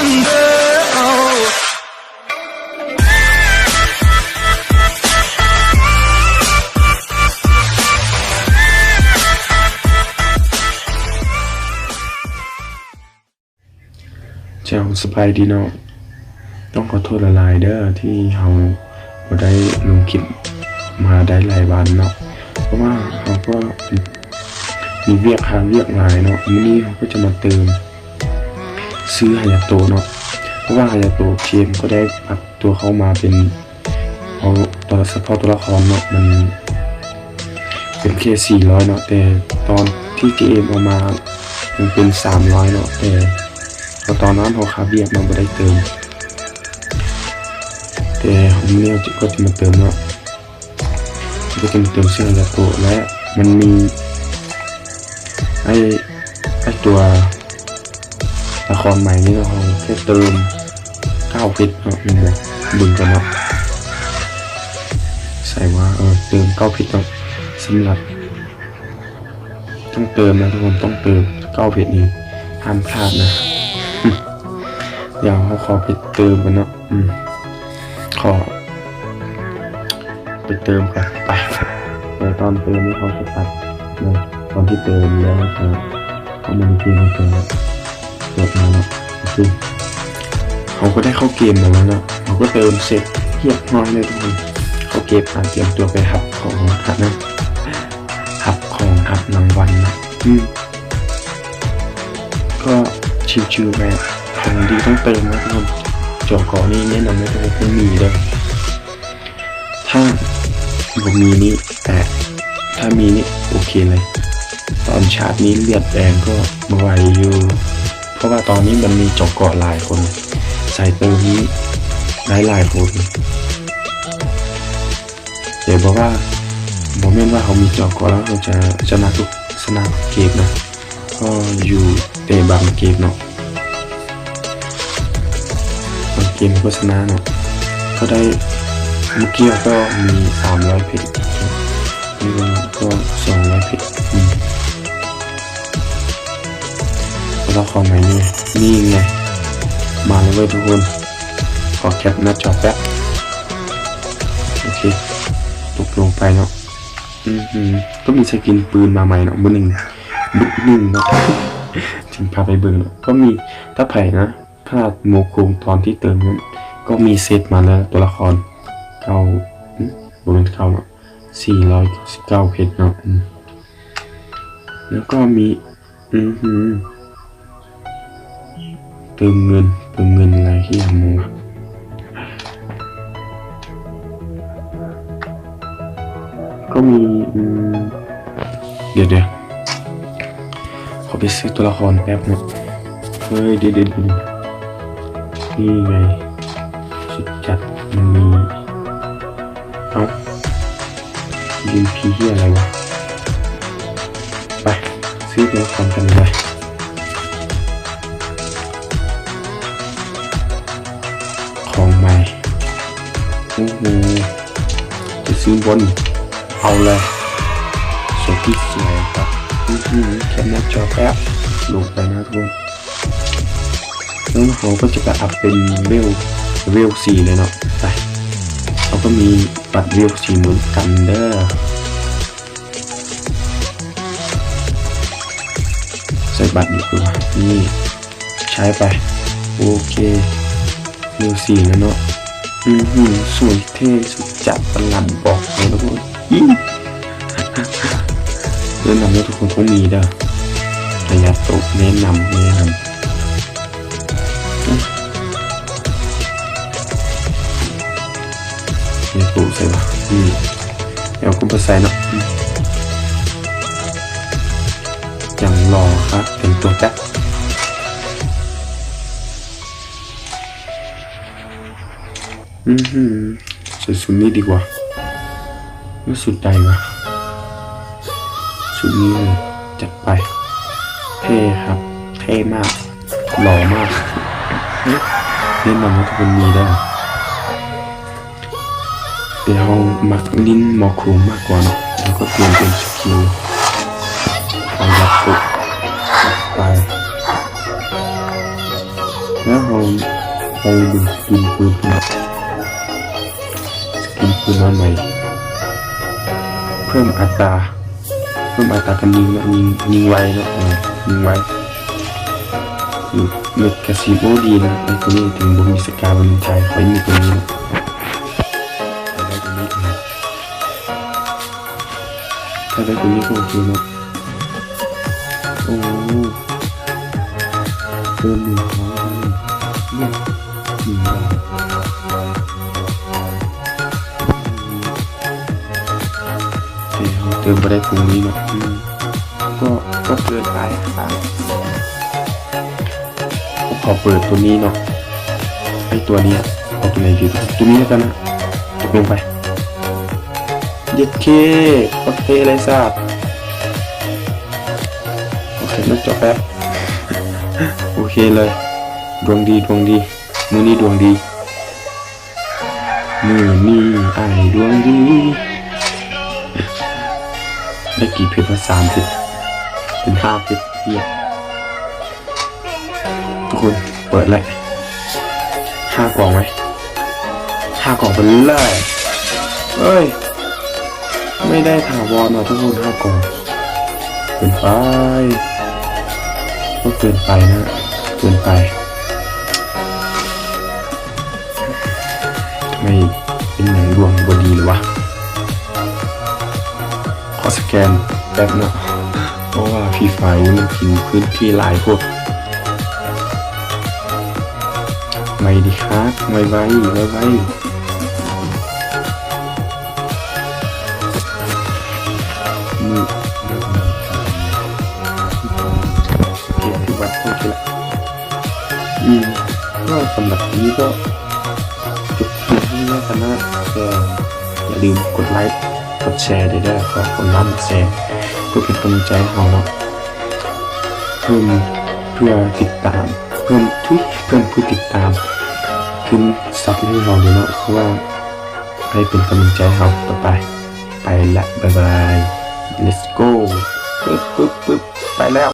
ເຈົ້າ ສະບາຍດີເນາະ. ຕ້ອງຂໍໂທດຫຼາຍໆເດີ ທີ່ເຮົາບໍ່ໄດ້ລົງຄລິບມາໄດ້ຫຼາຍວັນເນາະ ເພາະວ່າເຮົາກໍມີວຽກ ຫາວຽກຫຼາຍເນາະ. ມື້ນີ້ເຮົາກໍຈະມາເຕີມຊື້ຫາຍາໂຕະເນາະ ເພາະວ່າຫາຍາໂຕະເກມກໍໄດ້ປັບຕົວເຂົ້າມາເປັນ ເອົາຕົວ ສະເພາະຕົວລະຄອນເນາະ ມັນເປັນແຄ່ສີ່ຮ້ອຍເນາະ ແຕ່ຕອນທີ່ເຈເອັມເອົາມາ ມັນເປັນສາມຮ້ອຍເນາະ ແຕ່ ເພາະຕອນນັ້ນເຮົາຄາວຽກເນາະ ບໍ່ໄດ້ເຕີມ ແຕ່ມື້ນີ້ເຮົາກໍຈະມາເຕີມເນາະ ກໍຈະມາເຕີມເຊິ່ງຢາໂຕະ ແລະ ມັນມີໄອ້ ໄອ້ຕົວລະຄອນໃໝ່ນີ້ເນາະ ເຮົາແຄ່ເຕີມເກົ້າເພັດເນາະ ແມ່ນບໍ່? ເບິ່ງກ່ອນເນາະ ໃສ່ວ່າ ເອີ ເຕີມເກົ້າເພັດເນາະ ສຳລັບ ຕ້ອງເຕີມນະທຸກຄົນ ຕ້ອງເຕີມເກົ້າເພັດນີ້ ຫ້າມພາດນະ. ດຽວເຮົາຂໍໄປເຕີມກັນເນາະ ອືມ ຂໍໄປເຕີມກ່ອນ ໄປ ແຕ່ຕອນເຕີມນີ້ເຮົາຈະຕັດເນາະ ຕອນທີ່ເຕີມແລ້ວເຮົາຈະເຂົ້າມາໃນເກມ ເຮົາຈະເປີດມາເນາະ ໂອເຄ ເຮົາກໍໄດ້ເຂົ້າເກມມາແລ້ວເນາະ ເຮົາກໍເຕີມເສັດຮຽບຮ້ອຍແລ້ວທຸກຄົນ ເຂົ້າເກມ ອາ ຕຽມຕົວໄປຮັບຂອງນະ ຮັບຂອງ ຮັບລາງວັນນະ ອືມ ກໍຊິວໆໄປ ຂອງດີຕ້ອງເຕີມນະທຸກຄົນ ເຈາະເກາະນີ້ແນະນຳໃຫ້ທຸກຄົນມີເດີ ຖ້າບໍ່ມີນີ້ ແຕກ ຖ້າມີນີ້ໂອເຄເລີຍ ຕອນຊາດນີ້ເລືອດແດງກໍບໍ່ໄຫວຢູ່ ເພາະວ່າຕອນນີ້ມັນມີເຈາະເກາະຫຼາຍຄົນ ສາຍເຕີມນີ້ຫຼາຍໆຄົນ. ແຕ່ບໍ່ວ່າ ບໍ່ແມ່ນວ່າເຮົາມີເຈາະເກາະແລ້ວເຮົາຈະຊະນະທຸກ ຊະນະທຸກເກມນະ ກໍຢູ່ແຕ່ບາງເກມເນາະ ບາງເກມເຮົາກໍຊະນະເນາະ ເຮົາໄດ້ ເມື່ອກີ້ເຮົາກໍມີສາມຮ້ອຍເພັດ ນີ້ກໍສອງຮ້ອຍເພັດ ອືມ ຕົວລະຄອນໃໝ່ນີ້ ນີ້ໄງ ມາແລ້ວເວີຍທຸກຄົນ ຂໍແຄປໜ້າຈໍແປັບ ໂອເຄ ຕົກລົງໄປເນາະ ອືມ ກໍມີສະກິນປືນມາໃໝ່ເນາະ ບຶດໜຶ່ງ ບຶດໜຶ່ງເນາະ ຈຶ່ງພາໄປເບິ່ງເນາະ ກໍມີ ຖ້າໃຜນະ ພາດໂມໂຄງຕອນທີ່ເຕີມນັ້ນ ກໍມີເຊັດມາແລ້ວ ຕົວລະຄອນເກົ້າ ອືມ ບໍ່ແມ່ນເກົ້າເນາະ ສີ່ຮ້ອຍເກົ້າສິບເກົ້າເພັດເນາະ ອືມ ແລ້ວກໍມີ ອືຫື ເຕີມເງິນ ເຕີມເງິນຫຼາຍຄືຫຍັງວະ ກໍມີ ອືມ ດຽວໆ ຂໍໄປຊື້ຕົວລະຄອນແປັບເນາະ ເຮີ້ຍ ດຽວໆ ນີ້ໄງ ສຸດຈັດ ມັນມີ ເອົ້າ ຢືມພີເຫຍອະໄລວະ ໄປ ຊື້ຕົວລະຄອນກັນເລີຍ ຂອງໃໝ່ ໂອ້ໂຫ ຈະຊື້ບໍ່ນີ້ ເອົາເລີຍ ສວຍທີ່ສວຍ ອືຫື ແຄປໜ້າຈໍແປັບ ລົງໄປນະທຸກຄົນ ແລ້ວເຮົາກໍຈະໄປອັບເປັນເວວ ເວວສີ່ເລີຍເນາະ ໄປ ເຮົາກໍມີບັດເວວສີ່ເໝືອນກັນເດີ ໃສ່ບັດດີກວ່າ ນີ້ ໃຊ້ໄປ ໂອເຄ ເວວສີ່ແລ້ວເນາະ ອືຫື ສວຍເທ່ສຸດຈັດປະຫຼາດ ບອກເລີຍທຸກຄົນ ແນະນຳໃຫ້ທຸກຄົນຕ້ອງມີເດີ ໄຮຍາໂຕະ ແນະນຳ ແນະນຳ ເອີ ເອົາໂຕະໃສ່ວະ ອືມ ແລ້ວກໍບໍ່ໃສ່ເນາະ ອືມ ຈັ່ງຫຼໍ່ຄະ ແຕ່ງຕົວແປັບ ອືຫື ໃສ່ຊຸດນີ້ດີກວ່າ ເອົາຊຸດໃດວະ ຊຸດນີ້ເລີຍ ຈັດໄປ ເທ່ຄັກ ເທ່ມາກ ຫຼໍ່ມາກ ແນະນຳໃຫ້ທຸກຄົນມີເດີ ແຕ່ເຮົາມັກຫຼິ້ນມໍໂຄງມາກກວ່າເນາະ ເຮົາກໍປ່ຽນເປັນສະກິນ ເອົາຍັດໂຕະ ຈັດໄປ. ແລ້ວເຮົາໄປດູດສະກິນປືນຂຶ້ນມາ ສະກິນປືນມາໃໝ່ ເພີ່ມອັດຕາ ເພີ່ມອັດຕາການຍິງເນາະ ຍິງ ຍິງໄວເນາະ ເອີ ຍິງໄວ ເມັດກາຊິນ ໂອ້ ດີນະ ໄອ້ໂຕນີ້ເຖິງບໍ່ມີສະກາ ບໍ່ມີໃຈ ຂ້ອຍມີໂຕນີ້ເນາະ ໄດ້ໂຕນີ້ ເອີ ຖ້າໄດ້ໂຕນີ້ກໍໂອເຄເນາະ ໂອ້ ເພີ່ມໜຶ່ງຮ້ອຍ ໜຶ່ງຮ້ອຍ ເອີ ເຮົາເຕີມບໍ່ໄດ້ພຸງນີ້ເນາະ ອືມ ກໍ ກໍເກີນໄປ ອ່າ ຂໍເປີດໂຕນີ້ເນາະ ໄອ້ໂຕນີ້ ເອົາໂຕໃດດີ ໂຕນີ້ແລ້ວກັນນະ ຕົກລົງໄປ ເຢັດເຄ ປັກເຕະເລີຍຊາດ ໂອເຄ ມັນຈົບແລ້ວ ໂອເຄເລີຍ ດວງດີ ດວງດີ ມື້ນີ້ດວງດີ ມື້ນີ້ອ້າຍດວງດີ ໄດ້ກີ່ເພັດວະ ສາມເພັດ ເປັນຫ້າເພັດ ເຫຍ ທຸກຄົນ ເປີດແລ້ວ ຫ້າກ່ອງໄວ້ ຫ້າກ່ອງໄປເລີຍ ເອີຍ ໄມ່ໄດ້ຖາວອນວ່ະທຸກຄົນ ຫ້າກ່ອງ ເກີນໄປ ກໍເກີນໄປນະ ເກີນໄປ ທຳໄມເປັນຫຍັງດວງບໍ່ດີລະວະ ຂໍສະແກນແປັບເນາະ ເພາະວ່າຟຣີໄຟມັນກິນພື້ນທີ່ຫຼາຍໂພດ ໄວດີຄັບ ໄວໆ ໄວໆ ນີ້ ໂອເຄ ຖືວ່າໂອເຄລະ ອືມ ກໍສຳລັບຄລິບນີ້ກໍຈົບພຽງເທົ່ານີ້ແລ້ວກັນນະ ກໍຢ່າລືມກົດໄລກ໌ ກົດແຊເດີ ແລ້ວກໍກົດໄລກ໌ ກົດແຊ ເພື່ອເປັນກຳລັງໃຈໃຫ້ເຮົາເນາະ ເພີ່ມ ເພື່ອຕິດຕາມ ເພີ່ມ ເພີ່ມຜູ້ຕິດຕາມ ຂຶ້ນຊັບໃຫ້ເຮົາເດີເນາະ ເພາະວ່າໃຫ້ເປັນກຳລັງໃຈເຮົາຕໍ່ໄປ ໄປລະ ບາຍບາຍ ເລັດໂກ ປຶບ ປຶບ ປຶບ ໄປແລ້ວ